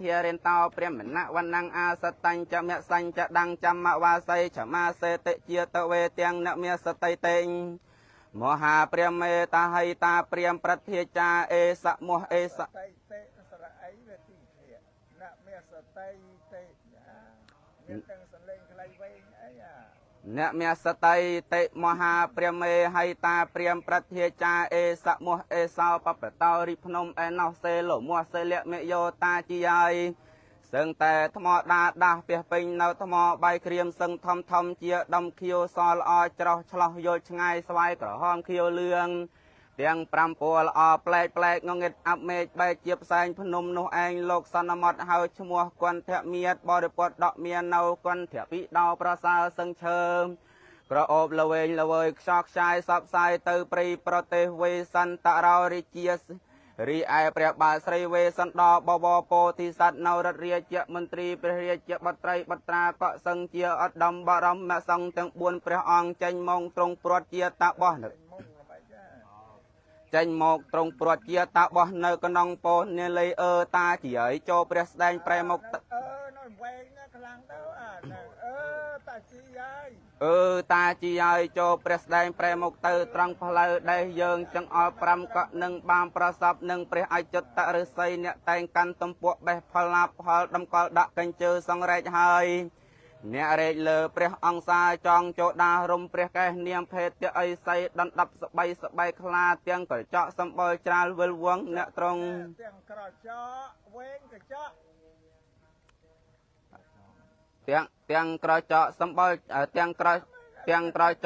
ធារិនតោព្រះមនវណ្ណងអាសតញ្ចមសញ្ចដੰចមវាសីឆមាសេតិជាតវេទាំងនមេសតិតេមហាព្រះមេតាហៃតាព្រាមប្រធាចាអេសមោះអេសតិស្រអីវាទីនមេសតិតេមានទាំងសលេងខ្លៃវែងអីអាអ្នកមេសតិតិមហាព្រះមេហៃតាព្រាមប្រធាចាអេសមោះអេសោបបតោរិភ្នំអេណោសេលោមោះសេលៈមេយោតាជាយសឹងតែថ្មដាដាស់ពះពេញនៅថ្មបាយក្រៀមសឹងធំធំជាដំខៀវសល្អច្រោះឆ្លោះយល់ឆ្ងាយស្វាយក្រហមខៀវលឿងទាំង5ពណ៌ល្អប្លែកប្លែកងងឹតអាប់មេឃបែកជាផ្សែងភ្នំនោះឯងលោកសន្មត់ហើយឈ្មោះគន្ធមៀតបរិពុតដកមាននៅគន្ធពិដោប្រសើរសឹងឈើក្រអូបល្វែងល្វើយខ្សោះខ្ចាយសពសាយទៅព្រៃប្រទេសវេសន្តរោរាជារីឯព្រះបាទស្រីវេសន្តរបវរពោធិសត្វនៅរដ្ឋរាជមន្ត្រីព្រះរាជបុត្រីបុត្រាកសឹងជាឧត្តមបរមសង្ឃទាំង4ព្រះអង្គចេញមកទ្រង់ព្រាត់ជាតាបោះចេញមកទ្រង់ព្រាត់ជាតាបោះនៅក្នុងពោនាលីអឺតាជាឲ្យចូលព្រះស្ដែងប្រែមកអឺនៅវែងណាខ្លាំងទៅអាអឺតាជាហើយអឺតាជាឲ្យចូលព្រះស្ដែងប្រែមកទៅត្រង់ផ្លូវដែលយើងចង្អុល5កក់នឹងបានប្រសពនឹងព្រះអជតឫស្សីអ្នកតែងកាន់ទំពក់បេះផលឡាផលតម្កល់ដាក់កញ្ជើសង្រែកហើយអ្នករែកលើព្រះអង្គសាចងចូលដារុំព្រះកេះនាមភេទអីសីដណ្ដប់ស្បៃស្បៃខ្លាទាំងក្រចកសម្បុរច្រាលវិលវងអ្នកត្រង់ទាំងក្រចកវែងក្រចកទាំងក្រចកសម្បុរទាំងក្រ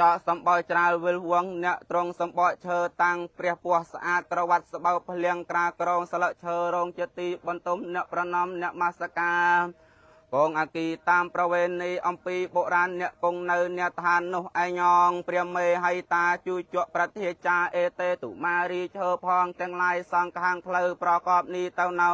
ចកសម្បុរច្រាលវិលវងអ្នកត្រង់សម្បកឈើតាំងព្រះពោះស្អាតក្រវ៉ាត់ស្បូវភ្លៀងក្រាក្រងស្លឹកឈើរងជាទីបន្ទុំអ្នកប្រណម្យអ្នកមាសកាកងអាគីតាមប្រវេណីអំពីបុរាណអ្នកគង់នៅអ្នកឋាននោះឯងងព្រះមេហៃតាជួយជក់ប្រធាចាអេតេតុមារីឈើផងទាំងឡាយសងខាងផ្លូវប្រកបនេះទៅនៅ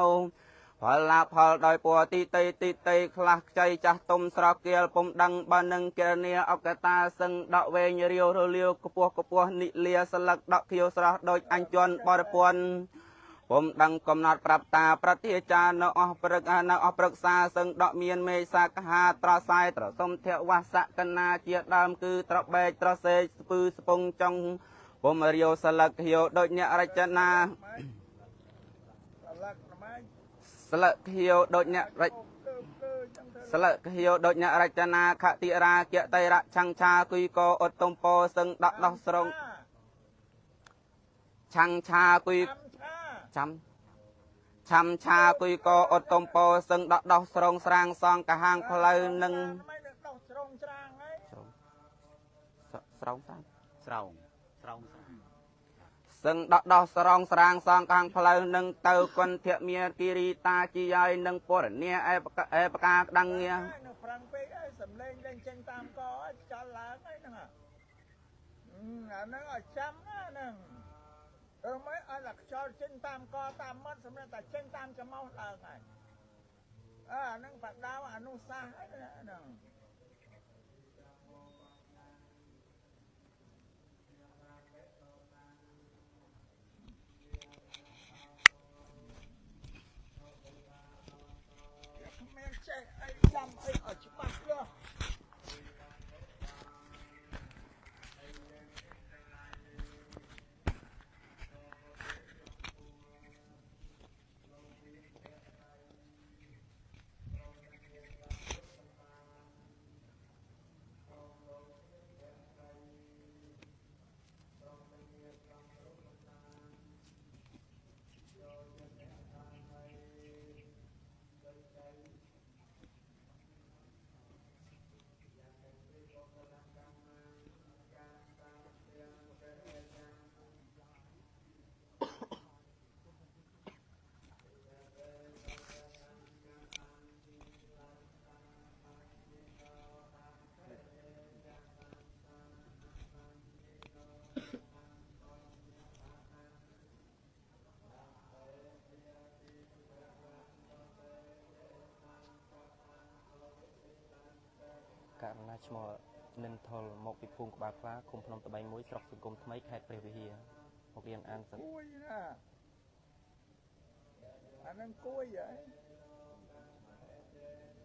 ផលឡាផលដោយពណ៌ទីតីទីតីខ្លះខ្ចីចាស់ទុំស្រកៀលពុំដឹងបើនឹងគរនីអកតាសឹងដកវែងរាវរលាវខ្ពស់ខ្ពស់និលាស្លឹកដកខៀវស្រស់ដូចអញ្ជន់បរិពន្ធពុំដឹងកំណត់ប្រាប់តាប្រធាចានៅអស់ព្រឹកនៅអស់ព្រឹក្សាសឹងដកមានមេសាកហាត្រសាយត្រសុំធវសកណាជាដើមគឺត្របែកត្រសេកស្ពឺស្ពងចុងពុំរាវស្លឹកខៀវដូចអ្នករចនាស្លឹកខៀវដូចអ្នករចស្លឹកខៀវដូចអ្នករចនាខតិរាគតិរៈឆាំងឆាគុយកោអត់ទំពោសឹងដកដោះស្រងឆាំងឆាគុយចាំឆាំឆាគុយកោអត់ទំពោសឹងដកដោះស្រងស្រាងសងកាហាងផ្លូវនឹងស្រងច្រាងហីស្រងស្រាងស្រងស្រងសឹងដកដោះស្រងស្រាងសងខាងផ្លូវនឹងទៅគន្ធមាគិរីតាជាយនឹងពរនីអេបកាក្តាំងងានៅប្រាំងពេកអីសំលេងលេងចេញតាមកអីចោលឡើងអីហ្នឹងអាហ្នឹងឲ្យចាំណាហ្នឹងអឺមិនឲ្យតែខ្យល់ចេញតាមកតាមមាត់សម្រាប់តែចេញតាមច្រមុះឡើងហើយអើអាហ្នឹងបដៅអនុសាសន៍ហ្នឹងមានចេះអីចាំអីឲ្យច្បាស់លាស់ ករណាឈ្មោះនិនថុលមកពីភូមិក្បាលខ្លាឃុំភ្នំត្បែងមួយស្រុកសង្គមថ្មីខេត្តព្រះវិហារមករៀនអានសិនគួយណាអានឹងគួយហ៎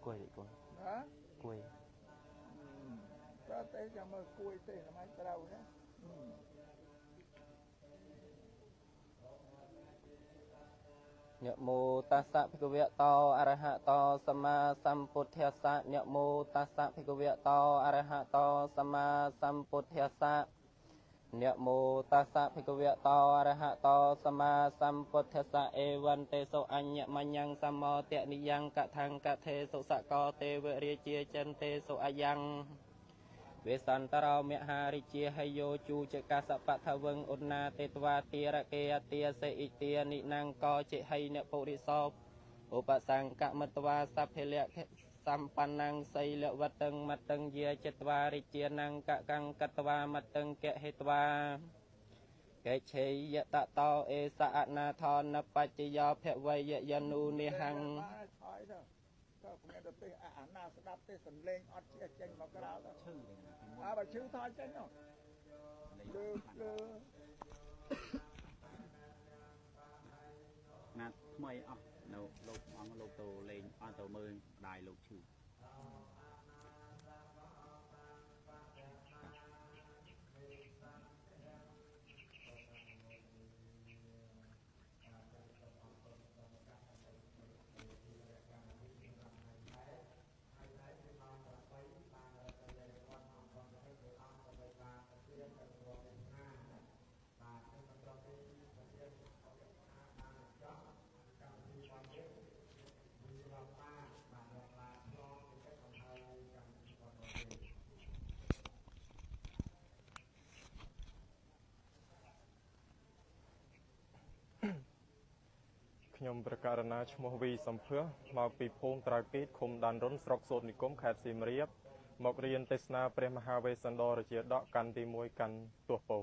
គួយគួយ ណា គួយ តើទេចាំមើលគួយទេល្មៃត្រូវណា នមោតស្សៈភិក្ខវៈតោអរហតោសម្មាសម្ពុទ្ធស្សៈនមោតស្សៈភិក្ខវៈតោអរហតោសម្មាសម្ពុទ្ធស្សៈនមោតស្សៈភិក្ខវៈតោអរហតោសម្មាសម្ពុទ្ធស្សៈអេវន្ទេសោអញ្ញមញ្ញងសមោតនិយ៉ាងកថាំងកថេសុសកោទេវរាជាចិនទេសោអយ៉ាងវេសន្តរោមហារិជាហយោជូចកសបថវឹងឧណាទេតវាទារកេអទាសេអ៊ិទានិណងកចិហៃនពុរិសោឧបសង្កមតវាសភិលៈសម្បណ្ណងសីលវតឹងមតឹងយាចិត្តវារិជាណងកកੰកតវាមតឹងកហេតវាកេឆេយតតោអេសអនាថនបច្ចយោភវយយនុនិហੰ ទៅគ្មានទៅទេអាណាស្ដាប់ទេសំលេងអត់ចេញមកក្រៅទៅឈឺអើបើឈឺថយចេញនោះលើលើ ណាថ្មីអស់នៅលោកអង្គលោកទៅលេងអត់ទៅមើលម្ដាយលោកឈឺ ខ្ញុំប្រកាសណាឈ្មោះវីសំភឿមកពីភូមិត្រាគីតឃុំដានរុនស្រុកសូត្រនិគមខេត្តសៀមរាបមករៀនទេសនាព្រះមហាវេស្សន្តរជាដកកាន់ទី1កាន់ទោះពោ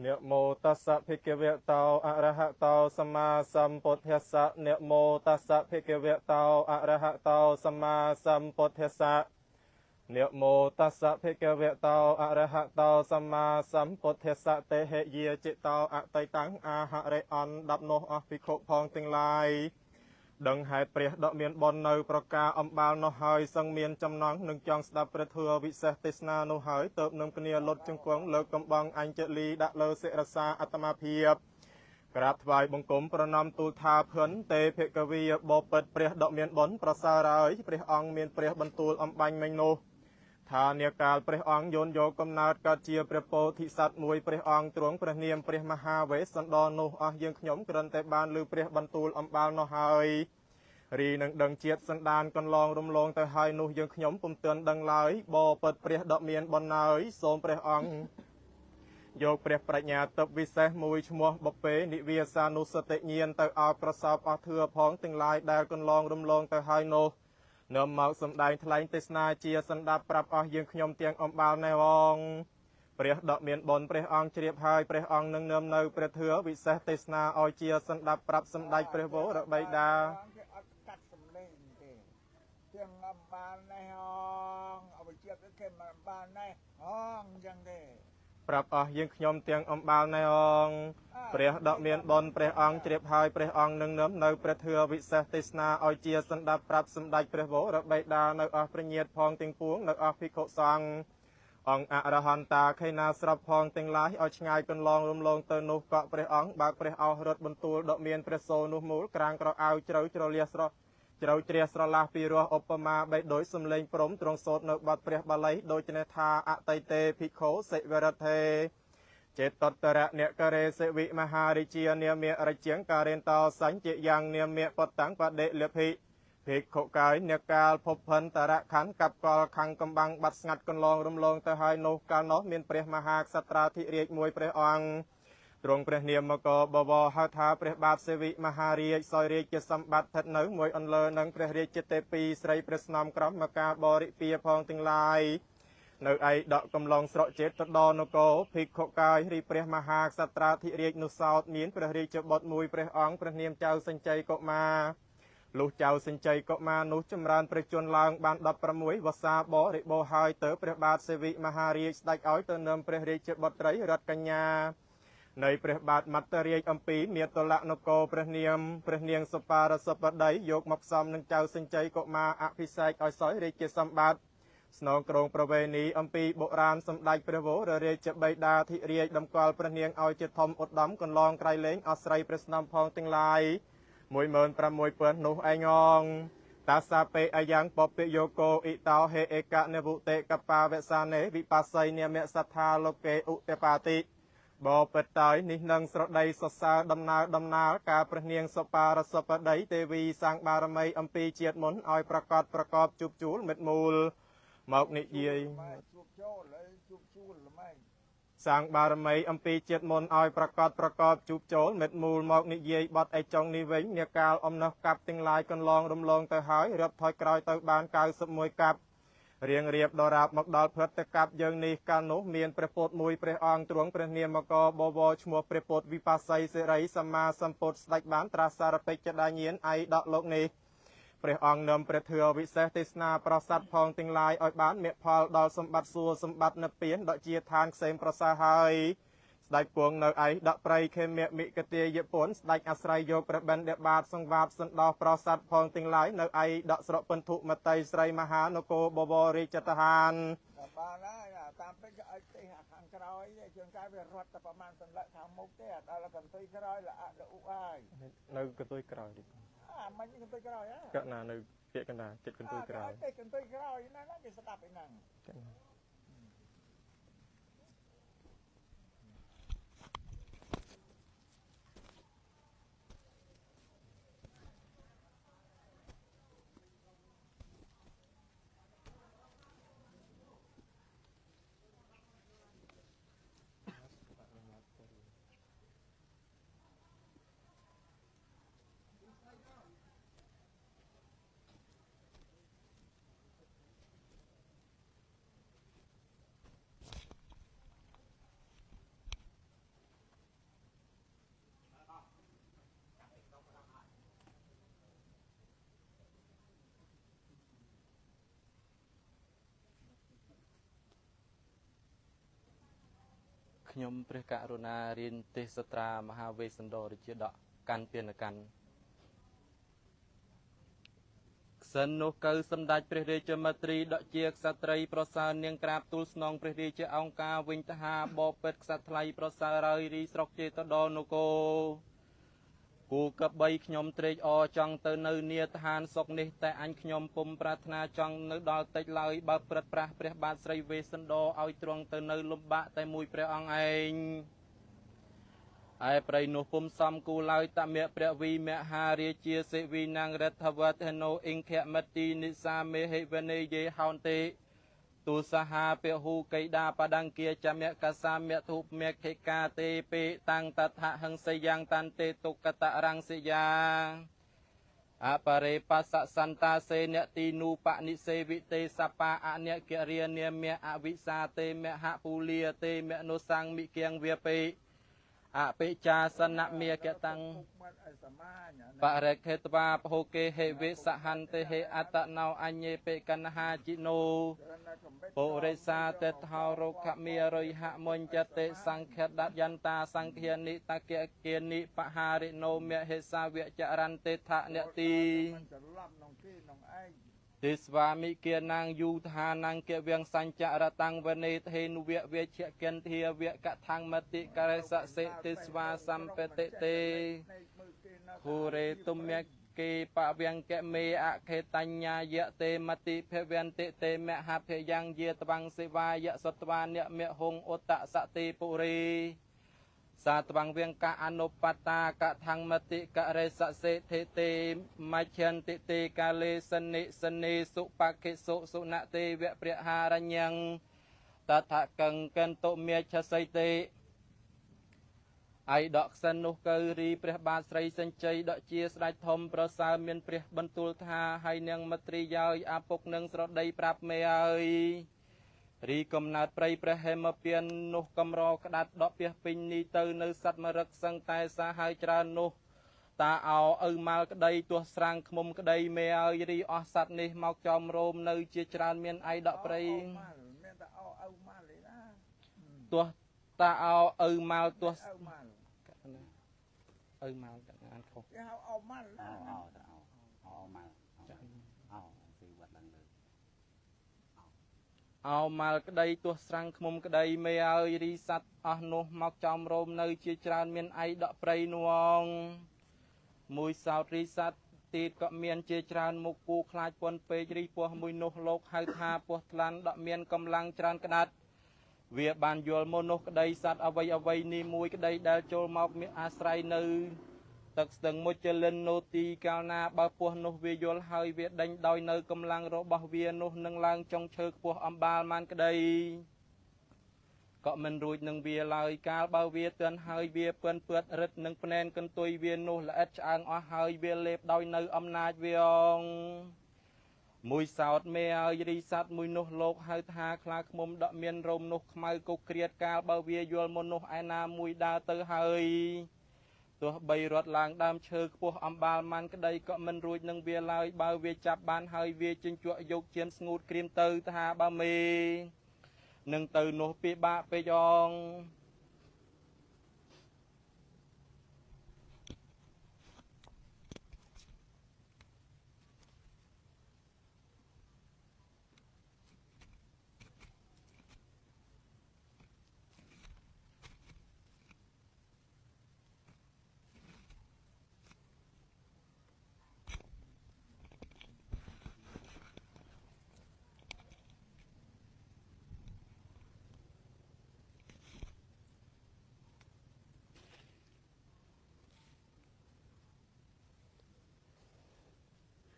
នមោតស្សៈភិក្ខវៈតោអរហតោសម្មាសម្ពុទ្ធស្សៈនមោតស្សៈភិក្ខវៈតោអរហតោសម្មាសម្ពុទ្ធស្សៈនមោតស្សៈភិក្ខវៈតោអរហតោសម្មាសម្ពុទ្ធស្សៈតេហេយាចិតោអតីតាំងអាហរិអនដាប់នោះអស់ភិក្ខុផងទាំងឡាយដឹងហេតុព្រះដកមានបុណ្យនៅប្រការអំបាលនោះហើយសឹងមានចំណងនឹងចង់ស្ដាប់ព្រះធម៌វិសេសទេសនានោះហើយទៅនឹងគ្នាលុតជង្គង់លើកកំបងអញ្ជលីដាក់លើសិរសាអត្តមាភាពក្រាបថ្វាយបង្គំប្រណម្យទូលថាភិនទេភិក្ខវីបបិទ្ធព្រះដកមានបុណ្យប្រសើរហើយព្រះអង្គមានព្រះបន្ទូលអំបញ្ញមិញនោះថានាកាលព្រះអង្គយោនយកកំណើតកើតជាព្រះពោធិសត្វមួយព្រះអង្គទ្រង់ព្រះនាមព្រះមហាវេស្សន្តរនោះអស់យើងខ្ញុំគ្រាន់តែបានឮព្រះបន្ទូលអំបាលនោះហើយរីនឹងដឹងជាតិសន្តានកន្លងរំលងទៅហើយនោះយើងខ្ញុំពុំទាន់ដឹងឡើយបបិទ្ធព្រះដកមានបុណ្យហើយសូមព្រះអង្គយកព្រះប្រាជ្ញាទិព្វវិសេសមួយឈ្មោះបពេនិវាសានុសតិញាណទៅអោបប្រសពអស់ធឿផងទាំងឡាយដែលកន្លងរំលងទៅហើយនោះនាំមកសម្ដែងថ្លែងទេសនាជាសន្តាប់ប្រាប់អស់យើងខ្ញុំទាំងអំបាលណែវងព្រះដកមានបុណ្យព្រះអង្គជ្រាបហើយព្រះអង្គនឹងនាំនៅព្រះធឿវិសេសទេសនាឲ្យជាសន្តាប់ប្រាប់សម្ដេចព្រះវរបិតា គេអត់កាត់សំលេងទេទាំងអំបាលណែហងអវិជ្ជាគេមិនអំបាលណែហងអញ្ចឹងទេ ប្រាប់អស់យើងខ្ញុំទាំងអំបាលណែអងព្រះដកមានបុណ្យព្រះអង្គជ្រាបហើយព្រះអង្គនឹងនាំនៅព្រះធឿវិសេសទេសនាឲ្យជាសន្តាប់ប្រាប់សម្ដេចព្រះវរបិតានៅអស់ព្រះញាតិផងទាំងពួងនៅអស់ភិក្ខុសង្ឃអង្គអរហន្តាខេណាស្រាប់ផងទាំងឡាយឲ្យឆ្ងាយកន្លងរំលងទៅនោះកក់ព្រះអង្គបើកព្រះអោសរត់បន្ទូលដកមានព្រះសូរនោះមូលក្រាងក្រអៅជ្រៅជ្រលះស្រស់ជ្រៅជ្រះស្រឡះពីរោះឧបមាបីដោយសំលេងព្រំទ្រង់សូត្រនៅបទព្រះបាលីដូច្នេះថាអតីតេភិក្ខុសិវរិទ្ធេចេតតរៈអ្នកករេសិវិមហារិជានាមេរជាងការេនតោសញ្ញយ៉ាងនាមេបតាំងបដិលភិភិក្ខុកាយអ្នកកាលភពផិនតរៈខណ្ឌកັບកលខាងកំបាំងបាត់ស្ងាត់កន្លងរំលងទៅហើយនោះកាលនោះមានព្រះមហាក្សត្រាធិរាជមួយព្រះអង្គទ្រង់ព្រះនាមកបវរហៅថាព្រះបាទសិវិមហារាជសោយរាជសម្បត្តិស្ថិតនៅមួយអន្លើនឹងព្រះរាជទេពីស្រីព្រះស្នំក្រមកាបរិពាផងទាំងឡាយនៅឯដកកំឡុងស្រកចេតដនគរភិក្ខុកាយរីព្រះមហាក្សត្រាធិរាជនោះសោតមានព្រះរាជបុត្រមួយព្រះអង្គព្រះនាមចៅសញ្ជ័យកុមារលុះចៅសញ្ជ័យកុមារនោះចម្រើនព្រះជន្មឡើងបាន16វស្សាបរិបូរហើយទៅព្រះបាទសិវិមហារាជស្ដេចឲ្យទៅនឹមព្រះរាជបុត្រីរតកញ្ញា នៃព្រះបាទមត្តរាជអំពីមាតុលនគរព្រះនាមព្រះនាងសុបារសុបតីយកមកផ្សំនឹងចៅសិញ្ជ័យកុមារអភិសេកឲ្យសោយរាជសម្បត្តិស្នងក្រងប្រវេណីអំពីបុរាណសម្ដេចព្រះវររាជបិតាធិរាជតម្កល់ព្រះនាងឲ្យជាធំឧត្តមកន្លងក្រៃលែងអស្រីព្រះស្នំផងទាំងឡាយ 16000 នោះឯងងតាសាពេអយ៉ាងពពយោកោអ៊ីតោហេឯកនវុតេកបាវសានេវិបាសីនាមសត្ថាលោកេឧតបាតិបបិតតើនេះនឹងស្រដីសរសើរដំណើរដំណើរការព្រះនាងសុបារសុបតីទេវីសាងបារមីអំពីជាតិមុនឲ្យប្រកាសប្រកបជួបជួលមិត្តមូលមកនិយាយ ជួបចូលហើយជួបជួលល្មែង សាងបារមីអំពីជាតិមុនឲ្យប្រកាសប្រកបជួបចូលមិត្តមូលមកនិយាយបត់ឯចុងនេះវិញនាកាលអំណោះកាប់ទាំងឡាយកន្លងរំលងទៅហើយរាប់ថយក្រោយទៅបាន91កាប់រៀងរៀបដរាបមកដល់ព្រឹត្តិកាប់យើងនេះកាលនោះមានព្រះពុទ្ធមួយព្រះអង្គទ្រង់ព្រះនាមកបវរឈ្មោះព្រះពុទ្ធវិបស្សីសិរីសម្មាសម្ពុទ្ធស្ដេចបានត្រាស់សារពេចដាញាណឯដកលោកនេះព្រះអង្គនឹមព្រះធម៌វិសេសទេសនាប្រសាទផងទាំងឡាយឲ្យបានមគ្គផលដល់សម្បត្តិសួគ៌សម្បត្តិនិព្វានដកជាឋានក្សេមប្រសើរហើយស្ដេចគង់នៅឯដកព្រៃខេមមិកទាយពុនស្ដេចអាស្រ័យយកព្រះបិណ្ឌបាតសង្វាតសន្តោសប្រសាទផងទាំងឡាយនៅឯដកស្រុកពិន្ទុមតីស្រីមហានគរបវររាជតហាន បានហើយតាមពិតឲ្យទេសខាងក្រោយទេជួនកាលវារត់តែប្រហែលសន្លឹកខាងមុខទេដល់កន្ទុយក្រោយល្អល្អឧហើយ នៅកន្ទុយក្រោយនេះ អាមិញកន្ទុយក្រោយហ៎ កណានៅពាក្យកណ្ដាលចិត្តកន្ទុយក្រោយ ទេសកន្ទុយក្រោយណាគេស្ដាប់ឯហ្នឹង កណា ខ្ញុំព្រះករុណារៀនទេសត្រាមហាវេស្សន្តររាជាដកកាន់ទានកាន់ខ្សិននោះកៅសម្ដេចព្រះរាជមត្រីដកជាក្សត្រីប្រសើរនាងក្រាបទូលស្នងព្រះរាជាអង្គការវិញតហាបបិទ្ធក្សត្រថ្លៃប្រសើរហើយរីស្រុកចេតដនគរគូកបីខ្ញុំត្រេកអរចង់ទៅនៅនាឋានសុខនេះតែអញខ្ញុំពុំប្រាថ្នាចង់នៅដល់តិចឡើយបើព្រឹត្តប្រាស់ព្រះបាទស្រីវេស្សន្តរឲ្យទ្រង់ទៅនៅលំបាកតែមួយព្រះអង្គឯងឯព្រៃនោះពុំសំគូឡើយតមៈព្រះវីមហារាជាសិវីណាងរដ្ឋវត្តណូអ៊ីងខមតិនិសាមេហិវនេយេហោនទេទុសហាពហុកៃដាបដង្គាចមៈកសាមៈធុមគ្គកាទេពេតាំងតថហង្សយ៉ាងតាន់ទេទុក្កតរង្សយាអបរិបស្សសន្តាសេនទីនូបនិសេវិទេសបាអនគរិយានាមៈអវិសាទេមហពូលាទេមនុសង្មិគៀងវាពេអភិចាសនមេកតាំងបរិខេតវាពហុគេហេវិសហន្តិហេអតណោអញ្ញេបេកណ្ហាជីណូពុរិសាតេថោរុក្ខមេរុយហមុញ្ចតិសង្ឃដយន្តាសង្ឃានិតកេគានិបហារិណោមហេសាវចរន្តិថនតិទេស្វាមិគានាងយូឋានាងគវៀងសញ្ចរតាំងវនេធេនុវវេជ្ជកិនធាវកថាងមតិករេសសិទេស្វាសម្បតិទេភូរេទុមគេបវង្គមេអខេតញ្ញាយៈទេមតិភវន្តិទេមហភយ៉ាងយាតវងសិវាយៈសត្វានិមហុងឧតសតិពុរីសាតវងវៀងកអនុបតាកថាងមតិករេសសិធិទេមច្ឆន្តិទេកាលេសនិសនេសុបក្ខិសុសុណទេវព្រះហារញ្ញងតថកង្កិនតុមេឆសីទេឯដកសិននោះកៅរីព្រះបាទស្រីសិញ្ជ័យដកជាស្ដេចធំប្រសើរមានព្រះបន្ទូលថាហើយនាងមត្រីយាយអាពុកនឹងស្រដីប្រាប់មេហើយរីកំណើតព្រៃព្រះហេមពៀននោះកំរក្តាត់ដកពីពេញនេះទៅនៅសត្វមរឹកសឹងតែសាហើយច្រើននោះតាអោឪម៉ាល់ក្តីទោះស្រាំងខ្មុំក្តីមេឲ្យរីអស់សត្វនេះមកចំរោមនៅជាច្រើនមានឯដកព្រៃទោះ តាអោឪម៉ាល់ទោះ ឪម៉ាល់ ឪម៉ាល់អានខុស គេហៅអោម៉ាល់ អោអោតាអោអោម៉ាល់អោស៊ីវត្តឡើងលើ អោម៉ាល់ក្តីទោះស្រាំងខ្មុំក្តីមេអើយរីសัตว์អស់នោះមកចំរោមនៅជាច្រើនមានឯដកព្រៃនួងមួយសោតរីសัตว์ទៀតក៏មានជាច្រើនមុខគូខ្លាចពន់ពេករីពោះមួយនោះលោកហៅថាពោះថ្លាន់ដកមានកម្លាំងច្រើនក្តាត់វាបានយល់មនុស្សក្តីសត្វអ្វីអ្វីនេះមួយក្តីដែលចូលមកមានអាស្រ័យនៅទឹកស្ទឹងមុជលិននោទីកាលណាបើពោះនោះវាយល់ហើយវាដេញដោយនៅកម្លាំងរបស់វានោះនឹងឡើងចុងឈើខ្ពស់អំបាលម៉ានក្តីក៏មិនរួចនឹងវាឡើយកាលបើវាទឿនហើយវាពឿនពឿតរិទ្ធនឹងភ្នែនកន្ទុយវានោះល្អិតឆ្អើងអស់ហើយវាលេបដោយនៅអំណាចវាអងមួយសោតមេឲ្យរីសัตว์មួយនោះលោកហៅថាខ្លាឃ្មុំដកមានរោមនោះខ្មៅកុក្រៀតកាលបើវាយល់មនុស្សឯណាមួយដើរទៅហើយទោះបីរត់ឡើងដើមឈើខ្ពស់អំបាលម៉ានក្តីក៏មិនរួចនឹងវាឡើយបើវាចាប់បានហើយវាជញ្ជក់យកជៀមស្ងួតក្រៀមទៅថាបើមេនឹងទៅនោះពិបាកពេកអង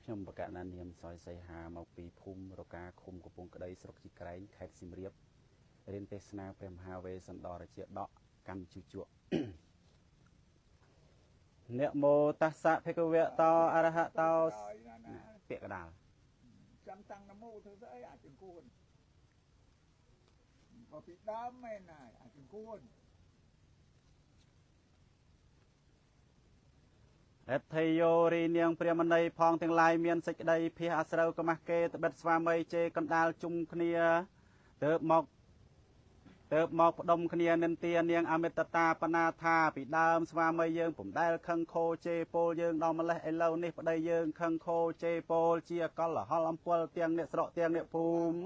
ខ្ញុំបកណានាមសយសីហាមកពីភូមិរកាឃុំកំពង់ក្តីស្រុកជីក្រែងខេត្តសៀមរាបរៀនទេសនាព្រះមហាវេសន្តរជាដកកម្មជជក់នមោតស្សៈភិក្ខវៈតោអរហតោពាក្យកដាលចាំតាំងនមោធ្វើស្អីអាចង្គួនបើពីដើមមែនហើយអាចង្គួន អធិយោរីនាងព្រះមនីផងទាំងឡាយមានសេចក្តីភៀសអាស្រូវក្មាស់គេត្បិតស្វាមីជេរកណ្ដាលជុំគ្នាទៅមកផ្ដុំគ្នានិន្ទានាងអមិតតាបណាថាពីដើមស្វាមីយើងពុំដែលខឹងខោជេរពោលយើងដល់ម្លេះឥឡូវនេះប្តីយើងខឹងខោជេរពោលជាកលហលអំពលទាំងអ្នកស្រុកទាំងអ្នកភូមិ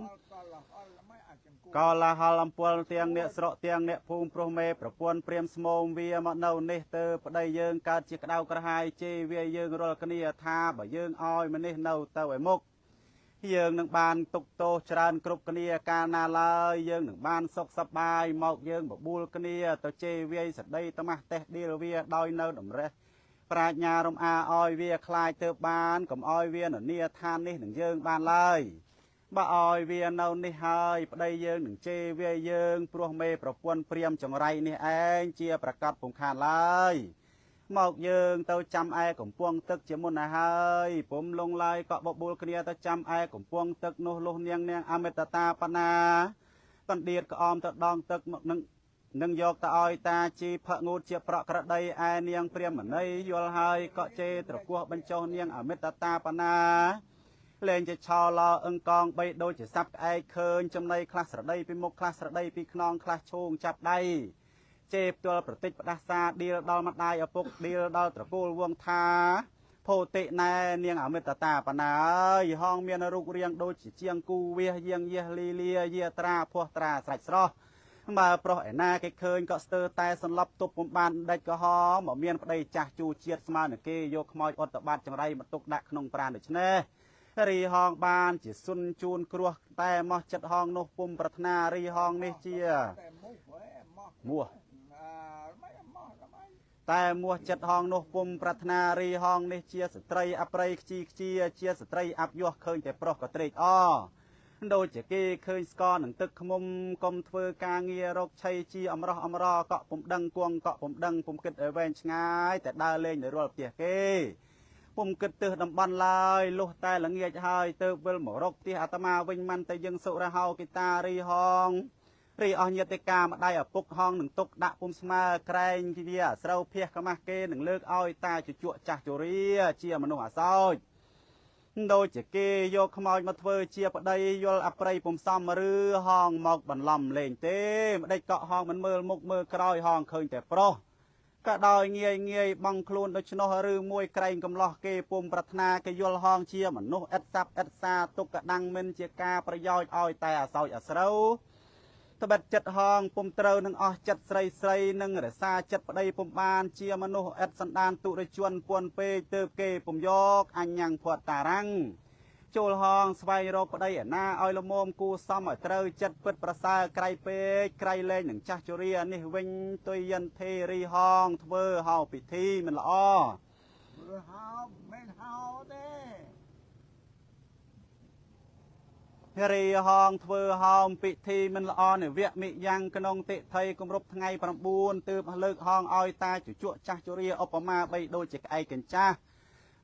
កលហលអំពលទាំងអ្នកស្រុកទាំងអ្នកភូមិព្រោះមេប្រពន្ធព្រាមស្មោមវាមកនៅនេះទៅប្តីយើងកើតជាក្តៅក្រហាយជេរវាយើងរាល់គ្នាថាបើយើងឲ្យម្នេះនៅទៅឲ្យមុខយើងនឹងបានទុកទោសច្រើនគ្រប់គ្នាកាលណាឡើយយើងនឹងបានសុខសប្បាយមកយើងបបួលគ្នាទៅជេរវាយសដីត្មាស់តេះដៀលវាដោយនៅតម្រេះប្រាជ្ញារំអាឲ្យវាខ្លាចទៅបានកុំឲ្យវាននាឋាននេះនឹងយើងបានឡើយបើឲ្យវានៅនេះហើយប្តីយើងនឹងជេរវាយើងព្រោះមេប្រពន្ធព្រាមចង្រៃនេះឯងជាប្រកាសពុំខានឡើយមកយើងទៅចាំឯកំពង់ទឹកជាមុនណាហើយពុំលងឡើយក៏បបួលគ្នាទៅចាំឯកំពង់ទឹកនោះលុះនាងអមិតតាបណាកណ្ដៀតក្អមទៅដងទឹកនឹងយកទៅឲ្យតាជីផឹកងូតជាប្រក់ក្រដីឯនាងព្រាមនីយល់ហើយក៏ជេរត្រគោះបញ្ចុះនាងអមិតតាបណាលែងជាឆោឡអឹងកងបីដូចជាសัพក្អែកឃើញចំណៃខ្លះស្រដីពីមុខខ្លះស្រដីពីខ្នងខ្លះឈោងចាប់ដៃជេរផ្ទាល់ប្រតិចផ្ដាសាដៀលដល់ម្ដាយឪពុកដៀលដល់ត្រកូលវងថាភោតិណែនាងអមិតតាបណាអើយហងមានរូបរាងដូចជាជាងគូវាសយាងយាសលីលាយាត្រាភោះត្រាស្រេចស្រស់បើប្រុសឯណាគេឃើញក៏ស្ទើរតែសន្លប់ទប់ពុំបានដាច់ក៏ហមកមានប្តីចាស់ជូជាតិស្មើនឹងគេយកខ្មោចអត់តបាត់ចង្រៃមកទុកដាក់ក្នុងប្រាណដូច្នេះរីហងបានជាសុនជូនគ្រោះតែមកចិត្តហងនោះពុំប្រាថ្នារីហងនេះជាមួតែមួចិត្តហងនោះពុំប្រាថ្នារីហងនេះជាស្ត្រីអប្រ័យខ្ជីខ្ជាជាស្ត្រីអាប់យោះឃើញតែប្រុសក៏ត្រេកអរដូចជាគេឃើញស្ករនឹងទឹកខ្មុំកុំធ្វើការងាររកឆៃជាអំរោះអំរកក់ពុំដឹងគួងកក់ពុំដឹងពុំគិតឲ្យវែងឆ្ងាយតែដើរលេងនៅរាល់ផ្ទះគេពុំគិតទិសតំបន់ឡើយលុះតែល្ងាចហើយទៅវិលមករកផ្ទះអាត្មាវិញមិនតែយើងសុរហោគិតារីហងរីអស់ញាតិកាម្ដាយឪពុកហងនឹងទុកដាក់ពុំស្មើក្រែងវាអាស្រូវភះក្មាស់គេនឹងលើកឲ្យតាជជក់ចាស់ជរាជាមនុស្សអាសោច ដូចជាគេយកខ្មោចមកធ្វើជាប្តីយល់អប្រិយពុំសមឬហងមកបន្លំលេងទេម្ដេចកក់ហងមិនមើលមុខមើលក្រោយហងឃើញតែប្រុសក៏ដោយងាយងាយបងខ្លួនដូច្នោះឬមួយក្រែងកំឡោះគេពុំប្រាថ្នាគេយល់ហងជាមនុស្សឥតស័ព្ទឥតសាទុកកដាំងមិនជាការប្រយោជន៍ឲ្យតែអាសោចអាស្រូវត្បិតចិត្តហងពុំត្រូវនឹងអស់ចិត្តស្រីស្រីនឹងរសាចិត្តប្តីពុំបានជាមនុស្សឥតសន្តានទុរជនពួនពេកទើបគេពុំយកអញ្ញងភ័តតារាំងចូលហងស្វែងរកប្តីឯណាឲ្យលមមគូសមឲ្យត្រូវចិត្តពិតប្រសើរក្រៃពេកក្រៃលែងនឹងចាស់ជរានេះវិញទុយយន្ទេរីហងធ្វើហៅពិធីមិនល្អធ្វើហៅមិនហៅទេរីហងធ្វើហោមពិធីមិនល្អនិវៈមិយ៉ាងក្នុងតិថីគម្រប់ថ្ងៃ9ទើបលើកហងឲ្យតាជជក់ចាស់ជរាឧបមាបីដូចជាក្អែកកញ្ចាស់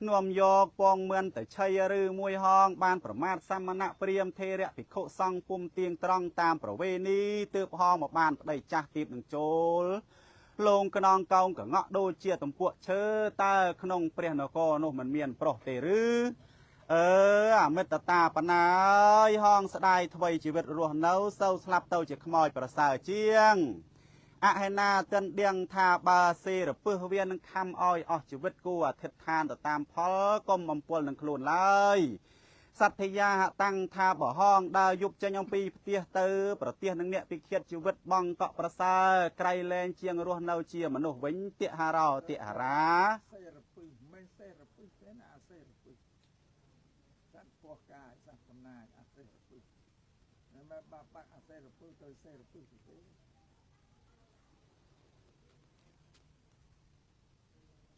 នាំយកពងមឿនទៅឆៃឬមួយហងបានប្រមាថសមណៈព្រាមថេរៈភិក្ខុសង្ឃពុំទៀងត្រង់តាមប្រវេណីទើបហងមកបានប្តីចាស់ទៀបនឹងចូលលងក្នងកោងកងក់ដូចជាទំពក់ឈើតើក្នុងព្រះនគរនោះមិនមានប្រុសទេឬអឺអមិត្តតាបណាយហងស្ដាយថ្វីជីវិតរស់នៅសូវស្លាប់ទៅជាខ្មោចប្រសើរជាងអហេណាតិនដៀងថាបើសេរពឹសវានឹងខំឲ្យអស់ជីវិតគួរអធិដ្ឋានទៅតាមផលកុំបំពុលនឹងខ្លួនឡើយសត្យាហតាំងថាបហងដើរយប់ចេញអំពីផ្ទះទៅប្រទេសនឹងអ្នកពិឃាតជីវិតបងកក់ប្រសើរក្រៃលែងជាងរស់នៅជាមនុស្សវិញតិហារោតិហារាសេរពឹសមិនសេរពឹសទេណាអាសេរពឹសសត្វពោះកាយសត្វកំណាចអាសេរពឹសមិនបាក់បាក់អាសេរពឹសទៅសេរពឹសទេ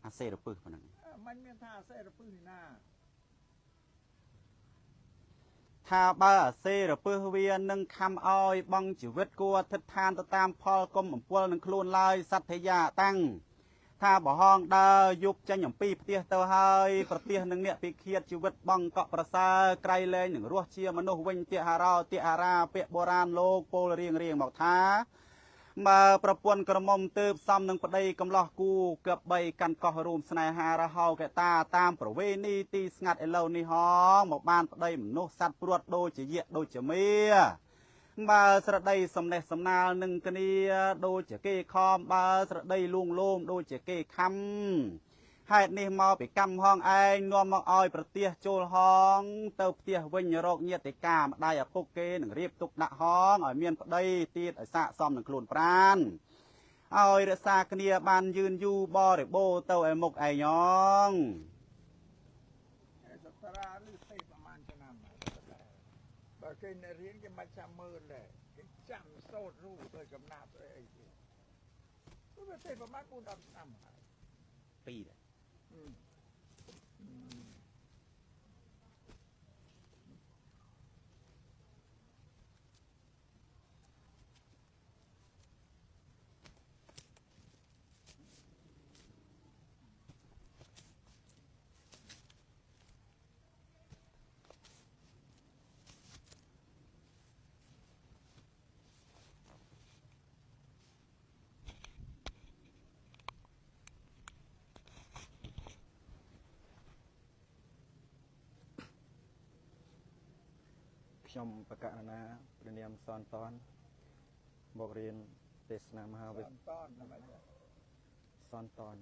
អាសេរពឹសប៉ុណ្ណឹងមិនមានថាអាសេរពឹសនេះណាថាបើអាសេរពឹសវានឹងខំឲ្យបងជីវិតគួរអធិដ្ឋានទៅតាមផលកុំបំពុលនឹងខ្លួនឡើយសត្យាតាំងថាបហងដើរយប់ចេញអំពីផ្ទះទៅហើយប្រទេសនឹងអ្នកពិឃាតជីវិតបងកក់ប្រសើរក្រៃលែងនឹងរស់ជាមនុស្សវិញតិហារោតិហារាពាក្យបុរាណលោកពោលរៀងរៀងមកថាបើប្រពន្ធក្រមុំទើបសំនឹងប្តីកំឡោះគូកឹបបីកាន់កោះរួមស្នេហារហោកតាតាមប្រវេណីទីស្ងាត់ឥឡូវនេះហងមកបានប្តីមនុស្សសត្វព្រួតដូចជាយៈដូចជាមាបើស្រដីសំណេះសំណាលនឹងគ្នាដូចជាគេខំបើស្រដីលួងលោមដូចជាគេខំហេតុនេះមកពីកម្មហងឯងនាំមកឲ្យប្រទេសចូលហងទៅផ្ទះវិញរកញាតិកាម្ដាយឪពុកគេនឹងរៀបទុកដាក់ហងឲ្យមានប្តីទៀតឲ្យស័កសមនឹងខ្លួនប្រានឲ្យរក្សាគ្នាបានយឺនយូរបរិបូរទៅឲ្យមុខឯងងសត្រាឬទេប្រហែលឆ្នាំបើគេអ្នករៀនគេមិនចាំមើលដែរគេចាំសូត្ររូដោយកំណាប់អីទេវាទេប្រហែល4 10ឆ្នាំហើយពីរដែរខ្ញុំបកករណាព្រះនាមសនតនមករៀនទេសនាមហាវិសនតនសនតនតន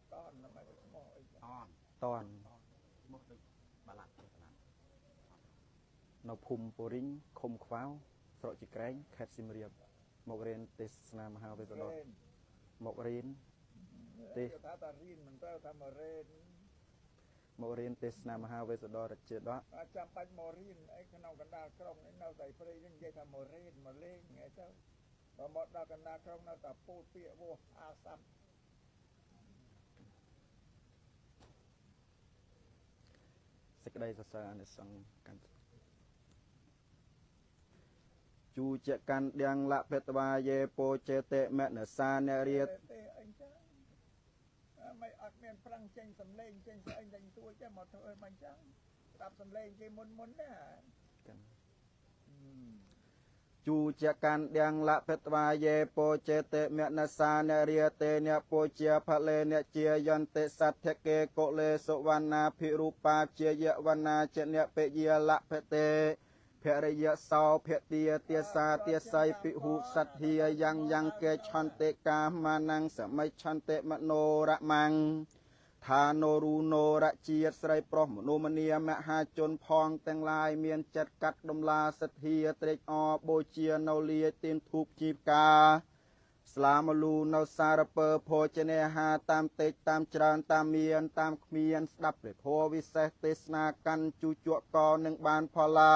ឈ្មោះអីតនឈ្មោះដូចបាឡាត់បាឡាត់នៅភូមិពរិញឃុំខ្វៅស្រុកជីក្រែងខេត្តសៀមរាបមករៀនទេសនាមហាវិទ្យាល័យមករៀនទេសថាតារៀនមិនត្រូវថាមករៀនមករៀនទេសនាមហាវេស្សន្តរជាដកចាំបាច់មករៀនអីក្នុងកណ្ដាលក្រុងនេះនៅតែព្រៃនេះនិយាយថាមករៀនមកលេងអីទៅបើមកដល់កណ្ដាលក្រុងនៅតែពូតពាក្យវោះអាសាប់សេចក្តីសរសើរអានិសង្សកាន់ជូជាកាន់ដៀងលភតវាយេពោចេតិមនសានរាទេអញ្ចឹងមិនអត់មានប្រឹងចេញសំឡេងចេញស្អីចេញទួចទេមកធ្វើមិនអញ្ចឹងស្ដាប់សំឡេងគេមុនមុនណា ជូចកាន់ដៀងលភត្វាយេពោចេតិមនសានរិយតេនពុជាភលេនជាយន្តិសទ្ធកេកុលេសុវណ្ណាភិរូបាជាយវណ្ណាចនពយាលភតេភរិយសោភទាទាសាទាស័យពិហុសទ្ធាយ៉ាងយ៉ាងកេឆន្តិកាមានំសមិឆន្តិមនោរមੰឋានោរូណោរជាតិស្រីប្រុសមនុស្សម្នាមហាជនផងទាំងឡាយមានចិត្តកាត់ដំឡាសទ្ធាត្រេកអរបូជានៅលាទានធូបជីវកាស្លាមលូនៅសារពើភោជនាហារតាមតិចតាមច្រើនតាមមានតាមគ្មានស្ដាប់ព្រះធម៌វិសេសទេសនាកាន់ជូជកកនឹងបានផល្លា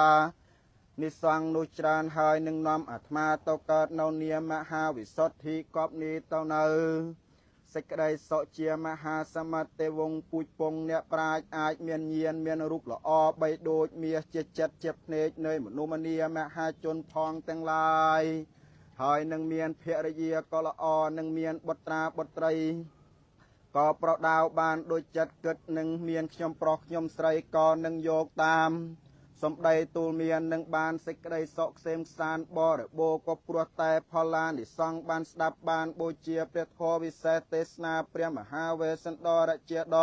និសង្ឃនោះច្រើនហើយនឹងនាំអាត្មាទៅកើតនៅនាមហាវិសុទ្ធិកប់នេះទៅនៅសេចក្តីសុជាមហាសមតិវង្សពូជពងអ្នកប្រាជ្ញអាចមានញាណមានរូបល្អបីដូចមាសជាចិត្តជាភ្នែកនៃមនុស្សម្នាមហាជនផងទាំងឡាយហើយនឹងមានភរិយាក៏ល្អនឹងមានបុត្រាបុត្រីក៏ប្រដៅបានដូចចិត្តគិតនឹងមានខ្ញុំប្រុសខ្ញុំស្រីក៏នឹងយកតាមសម្ដីទូលមាននឹងបានសេចក្តីសុខក្សេមក្សាន្តបរិបូរណ៍ក៏ព្រោះតែផល្លានិសង្ឃបានស្ដាប់បានបូជាព្រះធម៌វិសេសទេសនាព្រះមហាវេស្សន្តរជាដ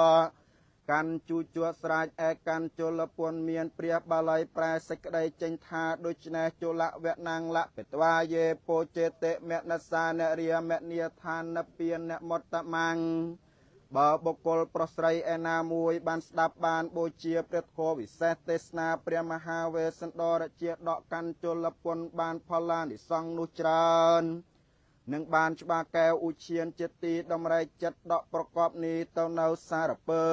កាន់ជូជស្រ្រាចឯកាន់ជលពន្ធមានព្រះបាលីប្រែសេចក្តីចេញថាដូច្នេះជលវណងលបិត្វាយេពោចេតិមនសានរិយមនីឋានពានមត្តមੰបើបុគ្គលប្រុសស្រីឯណាមួយបានស្ដាប់បានបូជាព្រះធម៌វិសេសទេសនាព្រះមហាវេស្សន្តរជាដកកាន់ជលពន្ធបានផល្លានិសង្ឃនោះច្រើននឹងបានច្បារកែវឧឈានជាទីតម្រែកចិត្តដកប្រកបនេះទៅនៅសារពើ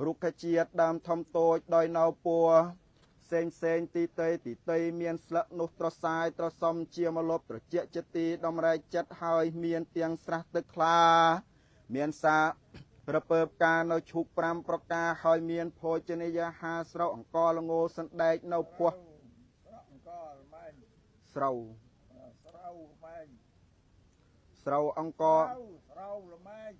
រុក្ខជាតិដើមធំតូចដោយនៅពួរផ្សេងផ្សេងទីតីទីតីមានស្លឹកនោះត្រសាយត្រសំជាមលប់ត្រជាក់ជាទីតម្រែកចិត្តហើយមានទាំងស្រះទឹកថ្លាមានសារពើផ្កានៅឈូក5ប្រការហើយមានភោជនីយហាស្រូវអង្គល្ងសណ្ដែកនៅពោះ អង្គល្មែង ស្រូវ ស្រូវល្មែង ស្រូវអង្គ ស្រូវល្មែង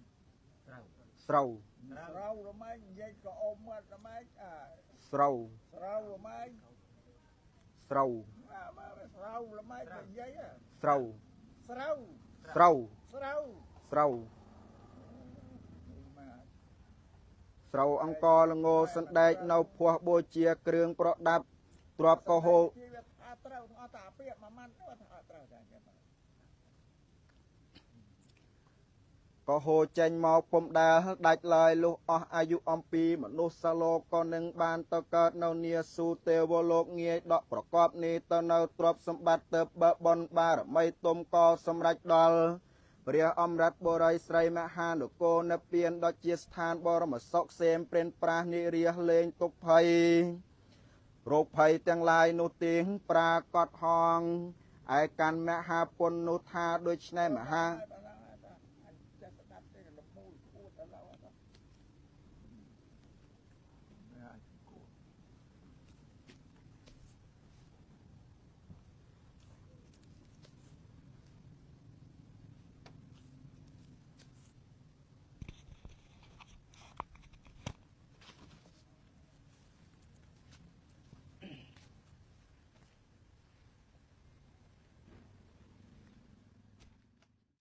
ស្រូវ ស្រូវល្មែងនិយាយក៏អមមាត់ល្មែងអា ស្រូវ ស្រូវល្មែង ស្រូវ ស្រូវល្មែងនិយាយ ស្រូវ ស្រូវ ស្រូវ ស្រូវ ស្រូវស្រូវអង្គល្ងសណ្ដែកនៅពោះបូជាគ្រឿងប្រដាប់ទ្របក៏ហូរ អត់ត្រូវអត់តាពាក្យមួយម៉ាត់អត់ត្រូវតែចឹង ក៏ហូរចេញមកពុំដែលដាច់ឡើយលុះអស់អាយុអំពីមនុស្សលោកក៏នឹងបានទៅកើតនៅនាសូទេវលោកងាយដកប្រកបនេះទៅនៅទ្រព្យសម្បត្តិទៅបើបុណ្យបារមីទុំក៏សម្រេចដល់ព្រះអមរិតបុរីស្រីមហានគរនិព្វានដ៏ជាស្ថានបរមសុខសេមព្រានប្រាស់និរាសលេងទុកភ័យរោគភ័យទាំងឡាយនោះទៀងប្រាកដហងឯកាន់មហាពុននោះថាដូច្នេះមហា